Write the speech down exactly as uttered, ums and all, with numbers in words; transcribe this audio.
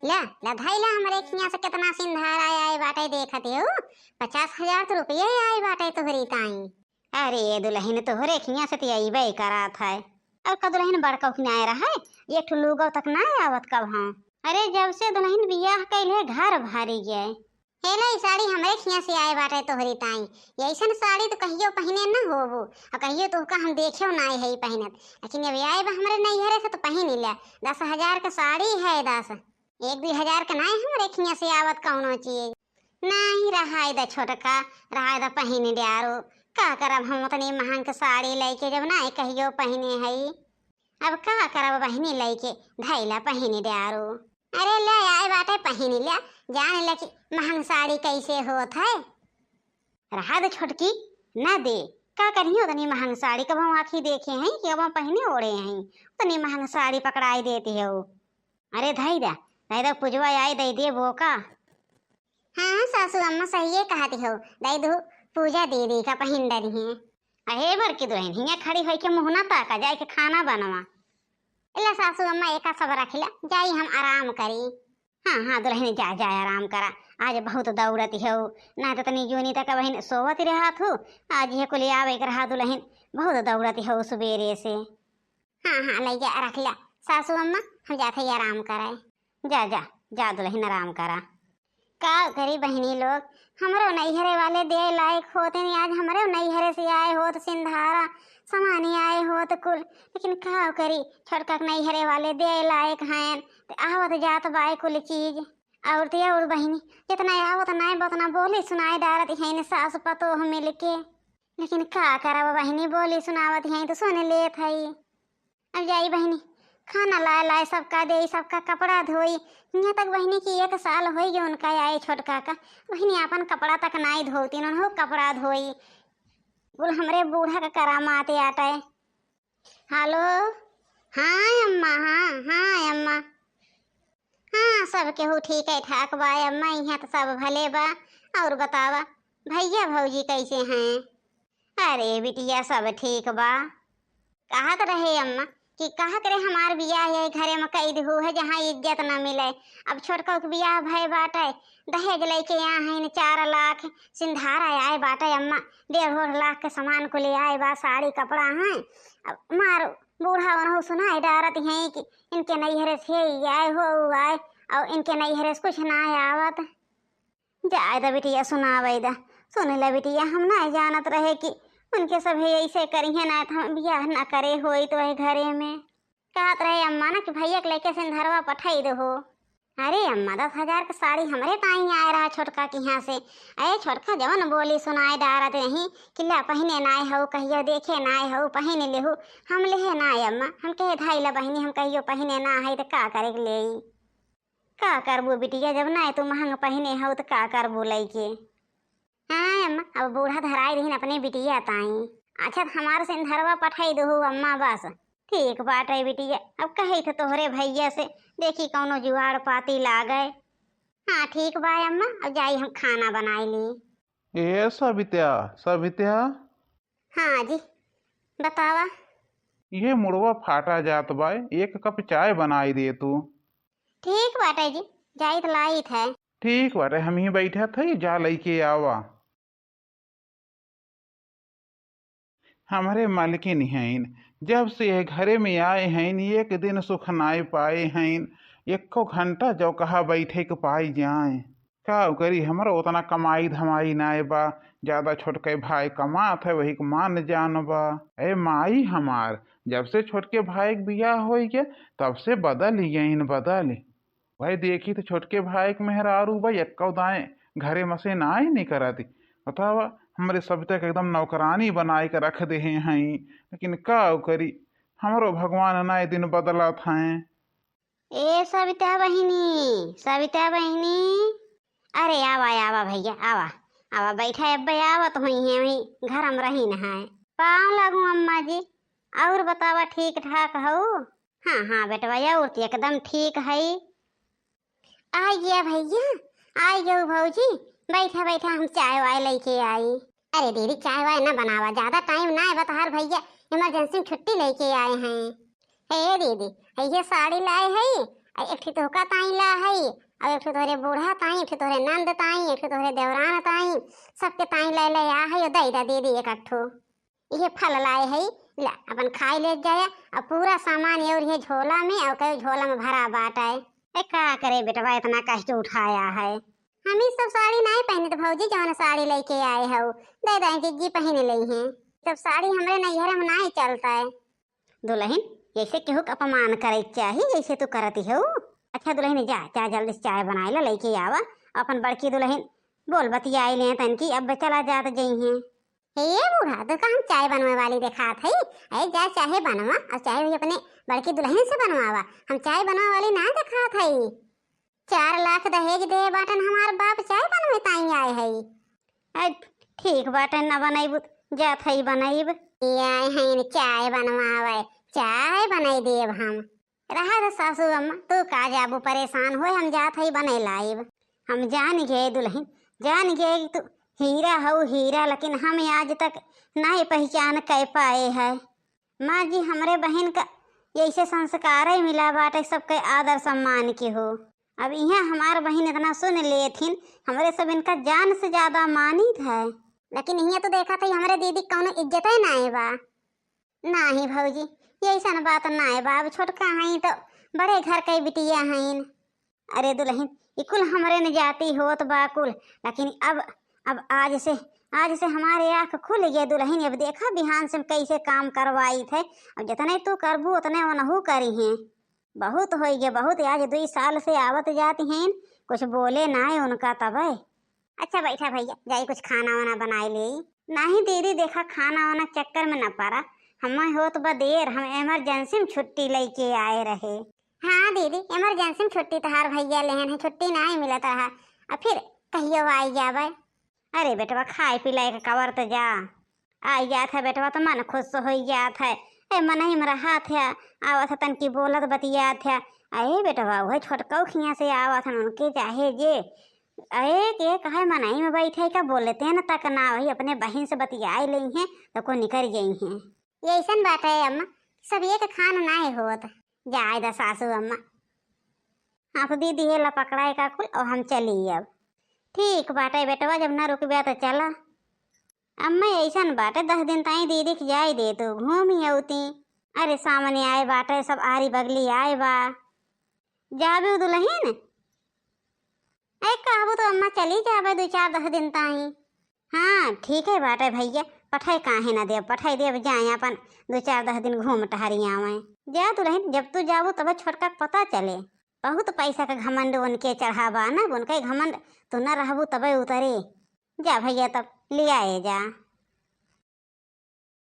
ला, ला धइला, हमरे खिया से केतना सिंधारा आए बाटे, देखत हउ, पचास हजार तो रुपया आए बाटे तोहरी ताई। अरे दुलहिन, तोहरे खिया से त अइबे करत है। अब का दुलहिन, बड़कउ खिया आए रहे, एक ठो लुगउ तक ना आवत कबहूँ। अरे जब से दुलहिन बियाह कइले, घर भरि गए। हे ला, ई साड़ी हमरे खिया से आए बाटे तोहरी ताई। अइसन साड़ी तो कहियो पहिने न होबू, अउर कहियो तोहका हम देखेउ नाहीं हई पहिनत। लेकिन अब आए बा हमरे नैहरे से तो पहिन ले। दस हजार क साड़ी है, दस, एक दुइ हजार क नाहीं हमरे खिया से आवत कउनो चीज। नाहीं, रहाई द छोटका, रहाई द, पहिन डारो। का करब हम ओतनी महँग क साड़ी लइके, जब नाहीं कहियो पहिने हई। अब का करब बहिनी लइके, धइला पहिन डारो। अरे ले आए बाटे, पहिन ले, जान ले कि महँग साड़ी कइसे होत है। रहा दे छोटकी, न दे, का करिहैं ओतनी महँग साड़ी, कबहूँ आँखी देखे हईं कि कबहूँ पहिने ओढ़े हईं, ओतनी महँग साड़ी पकड़ाई देत हउ। अरे धइ दा, धइ दा, पूजवा आई, दइ देबो का। हाँ सासू अम्मा, सहिए कहत हउ, दइ दू, पूजा दीदी का पहिन डरिहैं। अहे बड़की दुलहिन, हियाँ खड़ी होइके मुँह ना ताका, जाइके खाना बनवा। इला सासू अम्मा, एका सब रखिला, जाई हम आराम करी। हाँ, हाँ दुलहिन, जा, जा आराम करा, आज बहुत दौड़त हउ, ना त तनी जूनी तक बहिन सोवत रहत हउ, आज ये कुल आवे के रहा दुलहिन, बहुत दौड़त हउ सुबेरे से। हाँ, हाँ, लइ जा, रखिला सासू अम्मा, हम जात हई आराम करे। जा, जा, जा दुलहिन, आराम करा। का करी बहिनी लोग, हमरो नैहरे वाले देइ लायक होते नहीं, आज हमरो नैहरे से आए होत सिंधारा, समानी आए होत कुल, लेकिन का करी, छोटका के नैहरे वाले देइ लायक हैं, त आवत जात बाए कुल चीज। अउर त अउर बहिनी, जितना आवत नाहीं बा, ओतना बोली सुनाई डारत हैं सास पतोह मिलके। लेकिन का करब बहिनी, बोली सुनावत हैं त सुन लेत हई। अब जाई बहिनी, खाना लाए लाए सबका देई, सबका कपड़ा धोई। हियाँ तक बहिनी कि एक साल होइ गए उनका आए छोटका का, बहिनी आपन कपड़ा तक नाई धोती, उन्हों कपड़ा धोई। कुल हमरे बूढ़ा का करामात आटे। हेलो, हाँ अम्मा, हाँ, हाँ अम्मा। हाँ, सब केहू ठीक है, ठाक बा अम्मा, इहाँ त सब भले बा। अउर बतावा, भइया भउजी कइसे हैं? अरे बिटिया, सब ठीक बा। कहत रहे अम्मा कि कहत रहे हमार बियाह यही घरे में कइ दिहू है, जहाँ इज्जत न मिले। अब छोटका के बियाह भय बाटे, दहेज लइके आ हैं चार लाख, सिंधारा आए बाटे अम्मा, डेढ़ ओढ़ लाख के सामान कुल आए बा, साड़ी कपड़ा हैं। अब मार बूढ़ा ओनहु सुनाई डारत हैं कि इनके नैहरे से ही आए हो, उ आए, अउर इनके नैहरे से कुछ ना आवत। जाए द बिटिया, सुनावै द। सुन ले बिटिया, हम ना जानत रहे कि उनके सभे ऐसे करिहैं, ना त हम बियाह ना करे होइत वही घरे में। कहत रहे अम्मा ना कि भइया के लइके सिंधरवा पठाई दहो। अरे अम्मा, दस हजार के साड़ी हमरे ताई आए रहा छोटका के यहाँ से। अरे छोटका जवन बोली सुनाए डारत रही कि ला पहिने नाय हऊ, कहियो देखे नाय हऊ, पहिन लेहू। हम लेहे नाय अम्मा, हम कहे धाई ला बहिनी, हम कहियो पहिने ना है त का करे के लेई। का करबू बिटिया, जब नाय तू महंग पहिने हऊ त का करबू लइके। हाँ अम्मा, अब बूढ़ा धराई रहीन अपने बिटिया ताई। अच्छा, त हमार सिंधरवा पठाई दहू अम्मा बस। ठीक बाटे बिटिया, अब कहे थे तोहरे भइया से, देखी कौनो जुआड़ पाती लागे। हाँ ठीक बा अम्मा, अब जाई हम खाना बनाई ली। ए सबिता, सबिता। हाँ जी, बतावा। ये मुड़वा फाटा जात बा, एक कप चाय बनाई दे तू। ठीक बाटे जी, जाइत लाइत है। ठीक बाटे, हम ही बैठत हई, जा लइके आवा। हमरे मालकिन हईन, जब से यह घरे में आए हईन, एक दिन सुख नाय पाए हईन। एको घंटा जो कहा बैठे के पाई जाए। का करी, हमरो उतना कमाई धमाई नाय बा, ज्यादा छोटके भाई कमात है, वही के मान जान बा। ए माई हमार, जब से छोटके भाई के बियाह होई गया, तब से बदल ही गईन, बदल। भाई देखी त छोटके भाई के मेहरारू बा, एक्को दाएं घरे में से नाय निकरती। बतावा, हमरे सबिता के एकदम नौकरानी बनाए के रख देहे हई, लेकिन का करी, हमरो भगवान नाय दिन बदलत हैं। ए सबिता बहिनी, सबिता बहिनी, अरे आवा, आवा भइया, आवा, आवा, बैठा, अब्बे आवत हुइहैं, वही घर में रहीन है। पाँव लागू अम्मा जी, अउर बतावा, ठीक ठाक हऊ? हाँ, हाँ बेटवा, अउर त एकदम ठीक हई। आई गया भइया, आई गयो भौजी, बैठा, बैठा, हम चाय वाय लइके आई। अरे दीदी, चाय वाय ना बनावा, ज्यादा टाइम ना है, बतहार भइया इमरजेंसी में छुट्टी लइके आए हैं। हे दीदी, ये साड़ी लाए हई, अरे एक ठे तोहका ताई ला है, और एक ठे तोहरे बूढ़ा ताई, एक ठे तोहरे नंद ताई, एक ठे तोहरे देवरान ताई, सबके ताई ले ले आ है, और दे दा दीदी एक अट्ठो। ये फल लाए है, ला अपन खाई ले जाया। अब पूरा सामान ये और ये झोला में, और कई झोला में भरा बाटा है। ए का करे बेटवा, इतना कह के उठाया है। हम ही सब साड़ी नहीं पहने तो भौजी, जौन साड़ी लेके आए हो, दे दे जिज्जी पहन ले हैं। सब साड़ी हमरे नैहर में नहीं चलता है। दुलहिन, जैसे केहू के अपमान करे के चाही, जैसे तू करती हो। अच्छा दुलहिन, जा, जा जल्दी से चाय बनाए ला, लेके आवा। अपन बड़की दुलहिन बोल बतियाई ले तनकी, अब चला जात जइहें। हे ये बूढ़ा, तो का हम चाय बनवे वाली देखात हई? अरे जा चाहे बनवा, और चाहे भी अपने बड़की दुलहिन से बनवावा, हम चाय बनवे वाली ना देखात हई। चार लाख दहेज दे बाटन हमार बाप, चाय बनवे ताई आए हई। अरे ठीक बाटे, ना बनैबू, जात हई बनैब। ये आए हैं चाय बनवावे, चाय बनाई देब हम। रहा दे सासू अम्मा, तू का जाबू परेशान होए, हम जात हई बने लाइब। हम जान गए दुलहिन, जान गए कि तू हीरा हऊ हीरा, लेकिन हम आज तक नहीं पहचान कर पाए है। माँ जी, हमरे बहिन का ऐसे संस्कार ही मिला बाटे, सबके आदर सम्मान के हो। अब यहाँ हमार बहिन इतना सुन लेथिन, हमरे सब इनका जान से ज्यादा मानित है। लेकिन यहाँ तो देखा था हमरे दीदी कौनो इज्जत ही नहीं बा। नाही भौजी, ये ऐसन बात नाही बा। अब छोटका हई तो बड़े घर के बिटिया हईन। अरे दुलहिन, ई कुल हमरे न जाति होत बा कुल, लेकिन अब, अब आज से, आज से हमारे आँख खुल गए दुलहिन। अब देखा बिहान से हम कैसे काम करवाई थे। अब जितने तू करबू उतने ओनहू करी हैं। बहुत होई गए, बहुत। आज दुई साल से आवत जाती हैं, कुछ बोले नाय उनका तबे। अच्छा बैठा भैया, जाई कुछ खाना वाना बनाई ले। नहीं दीदी, देखा खाना वाना चक्कर में न पड़ा, हमें होत बा देर, हम इमरजेंसी में छुट्टी लेके आए रहे। हाँ दीदी, इमरजेंसी में छुट्टी तोहार भैया लेहन है, छुट्टी नहीं मिलत रहा, अब फिर कहियो आई जाबे। अरे बेटवा, खाए पी लाए के कवर तो जा। आई जात है बेटवा तो मन खुश हो जात है। ए मनई में रहत है, आवत है तनकी बोलत बतियात है। अरे बेटवा, वह छोटकौ खिया से आवत है, उनके चाहे जे। अरे के कहे मनई में बैठे का बोलते हैं न तक ना, वही अपने बहिन से बतियाए लेई हैं तो को निकल गई हैं। ये ऐसन बात है अम्मा, सब एक खान ना होत। जाए दा सासू अम्मा, हाथ दीदी है ला पकड़ाए का कुल, और हम चली अब। ठीक बाटे बेटवा, जब ना रुकबे तो चला। अम्मा ऐसन बाटे, दस दिन ताई दीदी के जाए दे तो घूमी अउती। अरे सामने आए बाटे, सब आरी बगली आए बा। जाबे दुलहिन? ए कहबू तो अम्मा चली जाबे दो चार दस दिन ताई। हाँ ठीक है बाटे भैया, पठाई काहे ना देब, पठाई देब, जाए अपन दो चार दस दिन घूम टहरी आवे। जा दुलहिन, जब तू जाबू तब छोटका के पता चले। बहुत पैसा का घमंड उनके चढ़ा बा ना, उनके घमंड तू ना रहबू तबे उतरे। जा भैया तब ले आए जा।